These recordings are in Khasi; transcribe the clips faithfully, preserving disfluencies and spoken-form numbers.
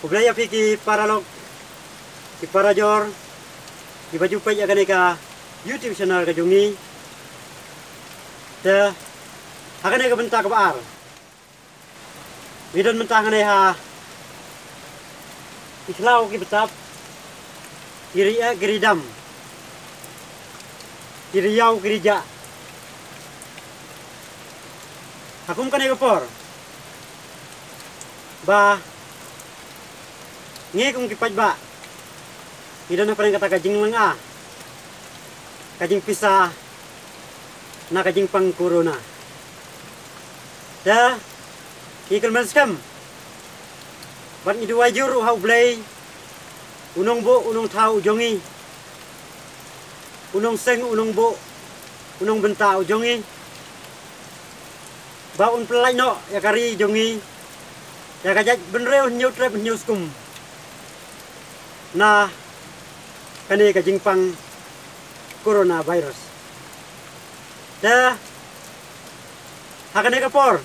Khublei ïa phi ki paralok, ki parajor, kiba ju peit ïa kane ka YouTube channel ka jong ngi. Te ha kane ka bynta kaba ar, ngi don mynta hangne ha ki khlaw ki btap, ki ri eh ki ri dam, ki ri ïaw ki ri jah. Ha kum kane ka por ba ngi kum ki paidbah ngi don hapdeng kata ka jinglynga, ka jingpisa na ka jingpang corona. Te ngi kyrmen skhem bad ngi duwai jur ruh ha U Blei, U Nongbuh U Nongthaw u jong ngi, U Nongseng U Nongbuh U Nongbynta u jong ngi, ba Un pyllait noh ïa ka ri jong ngi, ïa ka jaitbynriew Hynñiewtrep Hynñiewskum na kane ka jingpang coronavirus. Te ha kane ka por,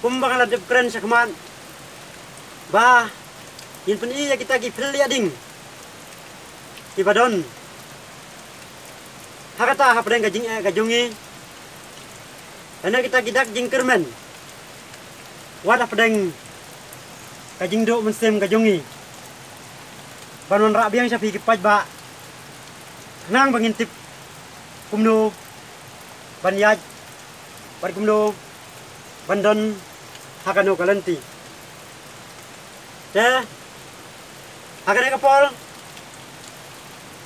kumba nga la dep kren shakhmat, ba ngin pyni ïa kita ki phylliehding kiba don ha kata hapdeng ka jingeh ka jong ngi, lane kita ki dak jingkyrmen wat hapdeng ka jingduh mynsiem ka jong ngi, ban wanrah biang sha phi ki paidbah, khnang ba ngin tip kumno ban ïaid bad kumno ban don ha kano ka lynti. Te ha kane ka por,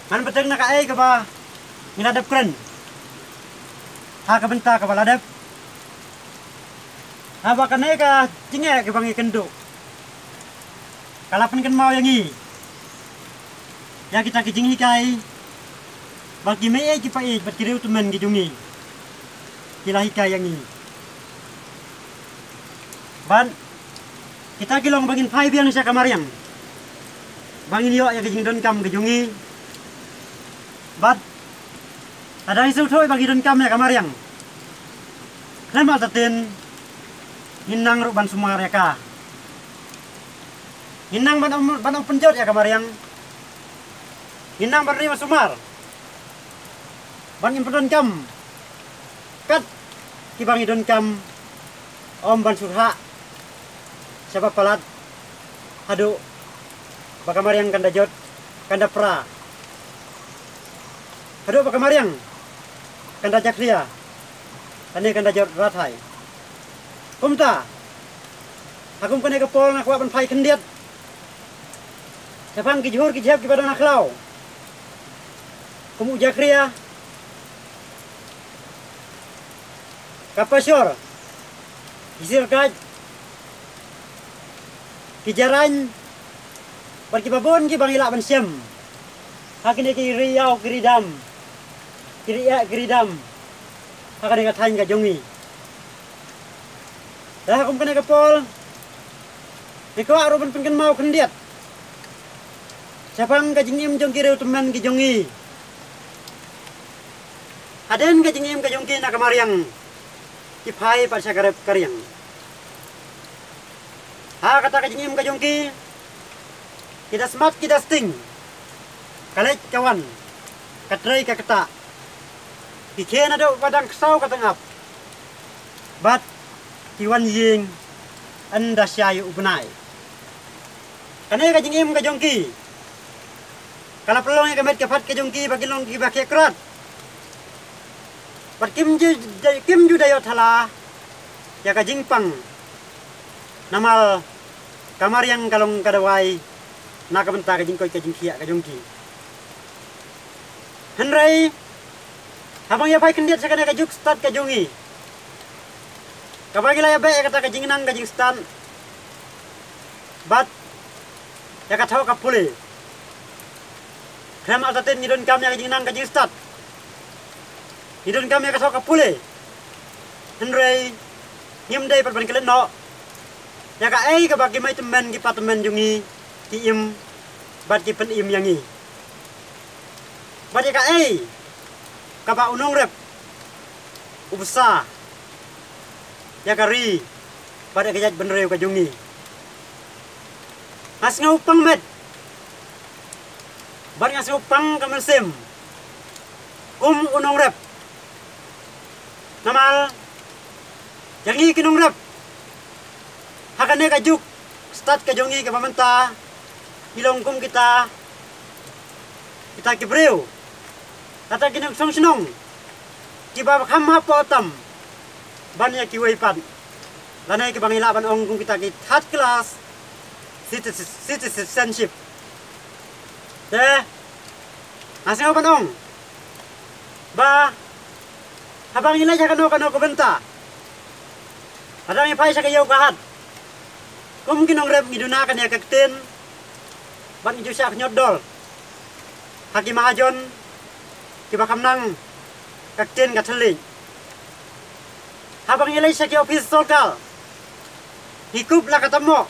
ngan bteng na kaei kaba ngi la dep kren ha ka bynta kaba la dep, haba kane ka jingeh kaba ngi kynduh ka la pynkynmaw ïa ngi ïa kita ki jinghikai ba ki mei-ïeit ki pa-ïeit bad ki riewtymmen ki jong ngi ki la hikai ïa ngi. Bad kita ki long ba ngin phai biang sha ka mariang, ba ngin ïoh ïa ka jingdonkam ka jong ngi. Bad lada ngi sngewthuh ba ngi donkam ïa ka mariang, khlem artatien ngin nang ruh ban sumar ïa ka. Ngin nang ban ym, ban ym pynjot ïa ka mariang. Ngin nang ban ri ban sumar ban ngin pyndonkam kat kiba ngi donkam, ym ban shu rhah shaba palat haduh ba ka mariang kan da jot, kan da pra, haduh ba ka mariang kan da jakhlia, kane kan da jot rathai. Kumta ha kum kane ka por nga kwah ban phai khyndiat shaphang ki jhur ki jhep kiba don ha khlaw, kum u jakhlia, ka pashor, ki sirkait, ki jarain, bad kiba bun kiba ngi lah ban shem ha kine ki ri ïaw ki ri dam, ki ri eh ki ri dam ha kane ka thaiñ ka jong ngi. Te ha kum kane ka por, ngi kwah ruh ban pynkynmaw khyndiat shaphang ka jingim jong ki riewtymmen ki jong ngi. Hadien ka jingim ka jong ki na ka mariang, ki phai pat sha ka rep ka riang. Ha kata ka jingim ka jong ki, ki da smat ki da sting, ka leit ka wan, ka trei ka ktah, ki khie naduh ba dang ksaw ka tyngab, bad ki wan ïing ynda shai u bnai. Kane ka jingim ka jong ki ka la pynlong ïa ka met ka phad ka jong ki ba ki long kiba khie krad, bad kim ju, kim ju da ïoh thala ïa ka jingpang, namar ka mariang ka long ka dawai na ka bynta ka jingkoit ka jingkhiah ka jong ki. Hynrei haba ngi ïa phai khyndiat sha kane ka juk stad ka jong ngi, kaba ngi la ïa beh ïa kata ka jingnang ka jingstad bad ïa ka thoh ka pule, khlem artatien ngi donkam ïa ka jingnang ka jingstad, ngi donkam ïa ka thoh ka pule. Hynrei ngim dei pat ban klet noh ïa kaei kaba ki mei tymmen ki pa tymmen jong ngi ki im bad ki pynim ïa ngi, bad ïa kaei kaba u nongrep u bsa ïa ka ri bad ïa ka jaitbynriew ka jong ngi. Nga sngew pang met bad nga sngew pang ka mynsiem kum u nongrep. Namar ïa ngi ki nongrep ha kane ka juk stad ka jong ngi kaba mynta, ngi long kum kita, kita ki briew kata ki nongshong shnong kiba kham hapoh tam ban ïa kiwei pat, lane kiba ngi lah ban ong kum kita ki third class citizenship. Te nga sngew ban ong ba haba ngi leit ha kano kano ka bynta, haba ngi phai sha ka ïew ka hat, kum ki nongrep ngi duna kane ka ktien bad ngi ju shah khñiot dor ha ki mahajon kiba kham nang ka ktien ka thylliej. Haba ngi leit sha ki ophis sorkar, ngi kup la ka tam mo,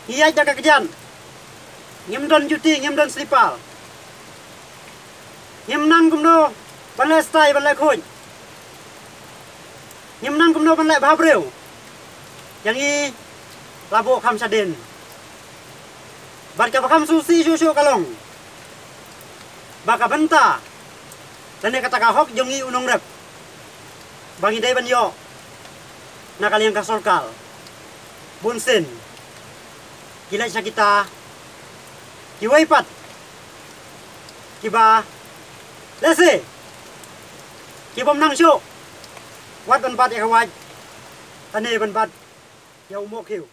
ngi ïaid da ka kjat, ngim don juti, ngim don slipar. Ngim nang kumno ban leh stai ban leh khuid. Ngim nang kumno ban leh bha briew. Ïa ngi la buh kham shadien. Bad kaba kham sngewsih shuh shuh ka long ba ka bynta lane kata ka hok jong ngi u nongrep ba ngi dei ban ïoh na ka liang ka sorkar, bunsien ki leit sha kita kiwei pat kiba lehse ki bym nang shuh wat ban bat ïa ka wait lane ban bat ïa u mohkhiew.